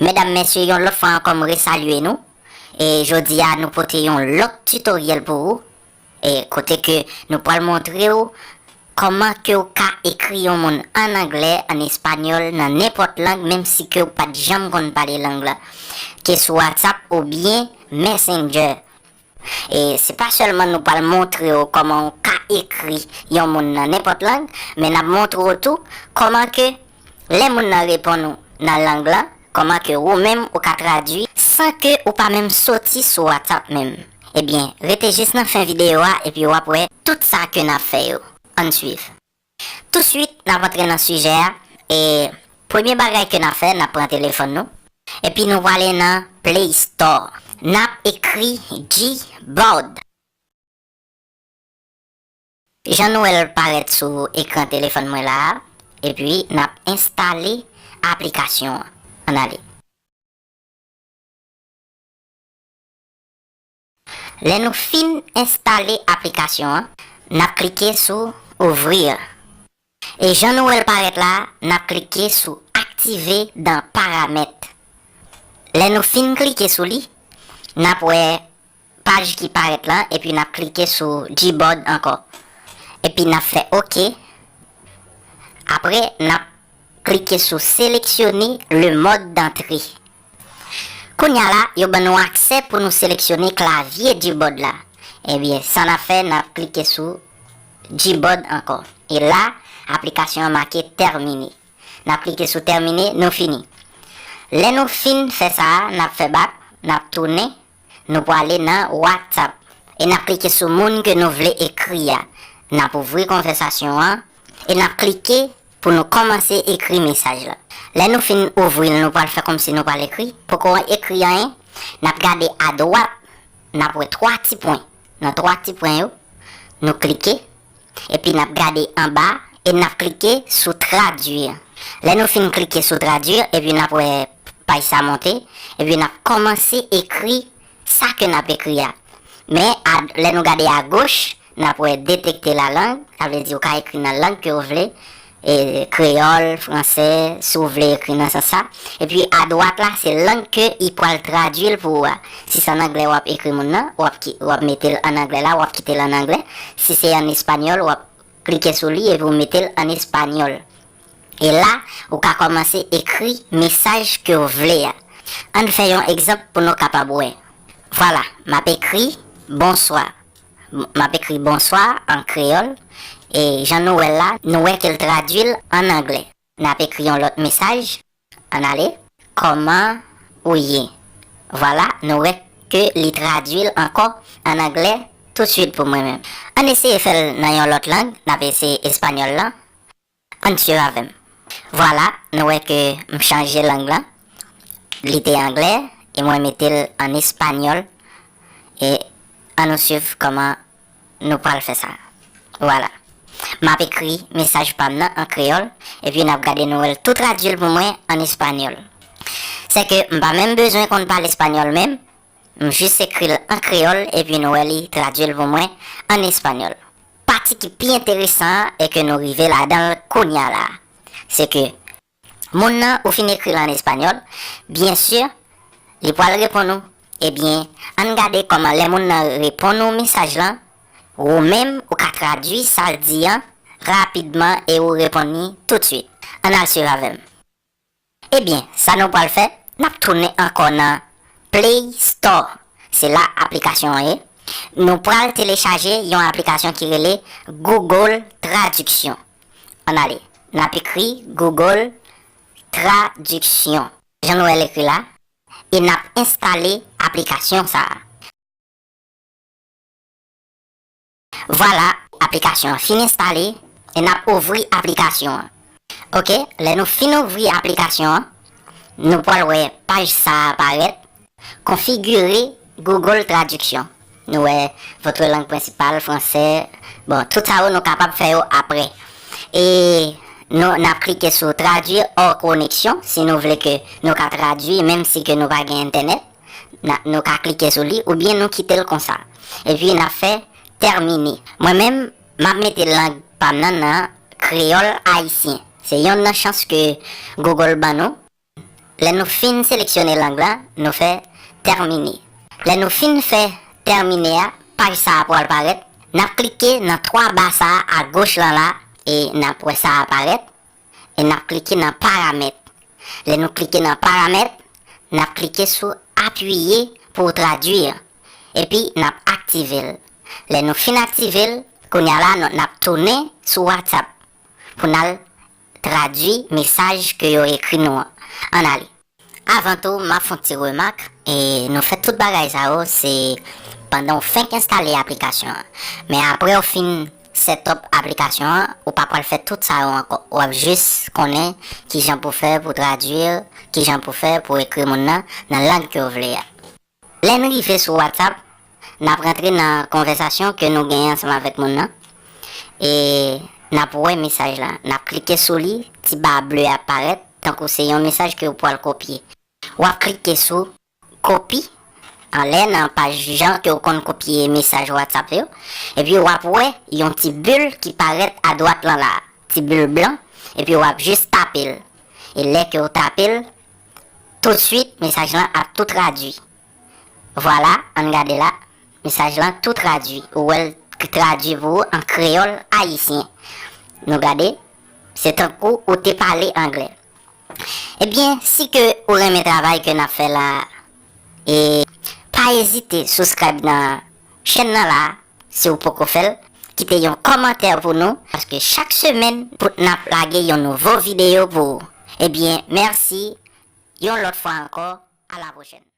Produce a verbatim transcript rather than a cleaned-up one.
Medam, mesye, yon lòt fwa ankò, m resalye nou. E jodi a, nou pote yon lòt tutoriel pou ou. E kote ke nou pral montre w kòman ke w ka ekri yon moun an anglè, an espanyòl, nan nenpòt lang, menm si ke w pa t janm konn pale lang la. Ke sou WhatsApp oubyen Messenger. E se pa sèlman nou pral montre w kòman w ka ekri yon moun nan nenpòt lang, men n ap montre w tou kòman ke lè moun nan reponn ou nan lang lan, kòman ke ou menm ou ka tradui san ke ou pa menm soti sou WhatsApp menm. Ebyen, rete jis nan fen videyo a epi w ap wè tout sa ke n ap fè yo. Ann swiv. Touswit, n ap antre nan sijè a. E premye bagay ke n ap fè, n ap pran telefòn nou. Epi nou prale nan Play Store. N ap ekri Gboard. Jan nou wè l parèt sou ekran telefòn mwen la a. Epi n ap enstale aplikasyon an. Ann ale. Lè nou fin enstale aplikasyon an, n ap klike sou Ouvrir. E jan nou wè l parèt la, n ap klike sou Activer dans Paramètres. Lè nou fin klike sou li, n ap wè paj ki parèt lan, epi n ap klike sou Gboard ankò. Epi n ap fè OK. Apre, n ap klike sou Sélectionner le mode d'entrée. Kounye a la, yo ban nou aksè pou nou seleksyone klavye Gboard la. Ebyen, sa n ap fè, n ap klike sou Gboard ankò. E la, aplikasyon an make Terminé. N ap klike sou Terminé, nou fini. Lè nou fin fè sa a, n ap fè bak, n ap tounen, nou prale nan WhatsApp. E n ap klike sou moun ke nou vle ekri a. N ap ouvri konvèsasyon an e n ap klike pou nou kòmanse ekri mesaj la. Lè nou fin ouvri l, nou pral fè kòmsi nou pral ekri. Poko ekri anyen, n ap gade adwat, n ap wè twa ti pwen. Nan twa ti pwen yo, nou klike. Epi n ap gade anba e n ap klike sou Traduire. Lè nou fin klike sou Traduire, epi n ap wè paj sa monte, epi n ap kòmanse ekri sa ke n ap ekri a. Men, a, lè nou gade agoch, n ap wè Détecter la langue, sa vle di ou ka ekri nan lang ke w vle, e, kreyòl, fransè, si w vle ekri nan sans sa. Epi adwat la, se lang ke li pral tradui l pou ou a. Si se an anglè w ap ekri moun nan, w ap ki, w ap mete l an anglè la, w ap kite l an anglè. Si se an espanyòl, w ap klike sou li epi w mete l an espanyòl. E la, ou ka kòmanse ekri mesaj ke w vle a. Ann fè yon egzanp pou nou kapab wè. Vwala, m ap ekri bonswa. M ap ekri bonswa an kreyòl. E jan nou wè l la, nou wè ke l tradui l an anglè. N ap ekri yon lòt mesaj. Ann ale. Kòman ou ye? Vwala, nou wè ke li tradui l ankò an anglè toutswit pou mwen menm. Ann eseye fè l nan yon lòt lang. N ap eseye espanyòl lan. Ann swiv avè m. Vwala, nou wè ke m chanje lang lan. Li te anglè, e mwen mete l an espanyòl. E ann nou swiv kòman nou pral fè sa. Vwala. M ap ekri mesaj pa m nan an kreyòl, epi n ap gade nou wè l tou tradui l pou mwen an espanyòl. Sèke m pa menm bezwen konn pale espanyòl menm, m jis ekri l an kreyòl, epi nou wè li tradui l pou mwen an espanyòl. Pati ki pi enteresan an e ke nou rive ladan l kounye a la a. Se ke moun nan ou fin ekri l an espanyòl, byen si, li pral reponn ou. Ebyen, ann gade kòman lè moun nan reponn ou mesaj lan, ou menm ou ka tradui sa l di an rapidman e ou reponn li toutswit. Ann al swiv avè m. Ebyen, sa nou pral fè, n ap tounen ankò nan Play Store. Se la aplikasyon an ye. Nou pral telechaje yon aplikasyon ki rele Google Traduction. Ann ale, n ap ekri Google Traduction. Jan nou wè l ekri la, e n ap enstale aplikasyon sa a. Vwala, aplikasyon an fin enstale, e n ap ouvri aplikasyon an. Oke, lè nou fin ouvri aplikasyon an, nou pral wè paj sa a parèt, Configurer Google Traduction. Nou wè, votre langue principale, français. Bon, tout sa yo nou kapab fè yo apre. E nou, n ap klike sou Traduire hors connexion, si nou vle ke nou ka tradui, menm si ke nou pa gen entènèt. N a, nou ka klike sou li, oubyen nou kite l konsa. Epi n ap fè Terminer. Mwen menm, m ap mete lang pa m nan nan kreyòl ayisyen. Se yonn nan chans ke Google ban nou. Lè nou fin seleksyone lang lan, nou fè tèmine. Lè nou fin fè tèmine a, paj sa a pral parèt. N ap klike nan twa ba sa a agoch lan la, e n ap wè sa a parèt. E n ap klike nan paramèt. Lè nou klike nan paramèt, n ap klike sou apiye pou tradui. Epi n ap aktive l. Lè nou fin aktive l, kounye a la, nou, n ap tounen sou WhatsApp pou n al tradui mesaj ke yo ekri nou an. Ann ale. Avan tou, m ap fè yon ti remak, e nou fè tout bagay sa yo, se pandan w fenk enstale aplikasyon an. Men apre w fin set up aplikasyon an, ou pa pral fè tout sa yo ankò. W ap jis konnen kijan pou fè pou tradui, kijan pou fè pou ekri moun nan nan lang ke w vle a. Lè n rive sou WhatsApp, n ap rantre nan konvèsasyon ke nou genyen ansanm avèk moun nan. E n ap wè mesaj la. N ap klike sou li, ti ba ble a ap parèt, tankou se yon mesaj ke w pral kopye. W ap klike sou kopi anlè nan paj jan ke w konn kopye mesaj WhatsApp yo. Epi w ap wè yon ti bil ki parèt adwat lan la. Ti bil blan. Epi w ap jis tape l. E lè ke w tape l, toutswit mesaj lan ap tou tradui. Vwala, ann gade la. Mesaj lan tou tradui. Ou wè l tradui pou ou an kreyòl ayisyen. Nou gade, se tankou ou te pale anglè. Ebyen, si ke ou renmen travay ke n ap fè la, e pa ezite subscribe nan chèn nan la, si w poko fè l, kite yon kòmantè pou nou, paske chak semèn pou n ap lage yon nouvo videyo pou ou. Ebyen, mèsi, yon lòt fwa ankò, a la pwochèn.